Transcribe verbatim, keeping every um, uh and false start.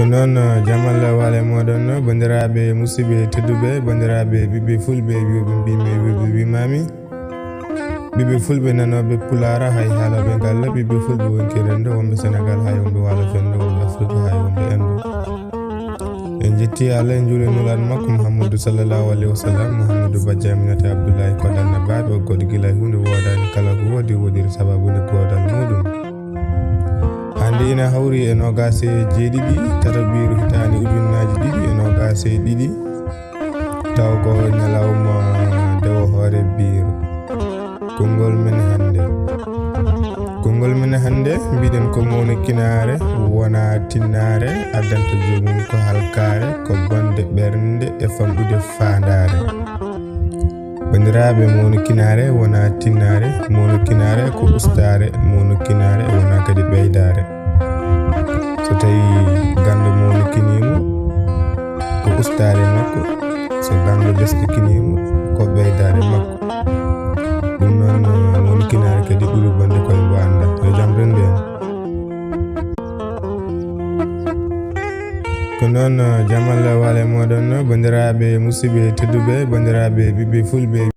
Noon, eh, jamal wale moɗon, bandiraaɓe musidɓe tedduɓe, bandiraaɓe ɓiɓɓe fulɓe, wiyoɓe mbimi, wiyoɓe wimami. Ɓiɓɓe fulɓe nanooɓe pulaara, hay haalaɓe galle, ɓiɓɓe fulɓe wonki rendo, wonɓe Senegal, hay wonɓe Waalo Fenndo, wonɓe Afrika, hay wonɓe Endo. En jetti Allah, en juuli nulaaɗo makko Muhammadu sallallahu alaihi wasallam, Muhammadu Bajja Aminata Abdullahi Koɗanna Baaɓe, o goɗɗo gila huunde woodani kala ko woodi, woodiri sababu nde goodal muɗum. Hannde ina hawri e noogaas e jeeɗiɗi tataɓiiru hitaande ujunnaaji ɗiɗi e noogaas e ɗiɗi, taw ko ñalawma dewo hoore biiru. Konngol men hannde. Konngol men hannde, mbiɗen ko mawnikinaare wona tinnaare, addanta joomum ko halkaare, ko bonde ɓernde e famɗude faandaare. Banndiraaɓe, mawnikinaare wona tinnaare, mawnikinaare ko ustaare, mawnikinaare wona kadi ɓeydaare. So tawi ganndo mawnikiniima, ko ustaare makko, so ganndo lesɗikinii mo, ko ɓeydaare makko. Ɗum noon, mawnikinaare kadi ɓuri bonde koye mbo annda. Yo jam rendu en. Ko noon, jamal wale moɗon, bandiraaɓe musidɓe tedduɓe, bandiraaɓe ɓiɓɓe fulɓe.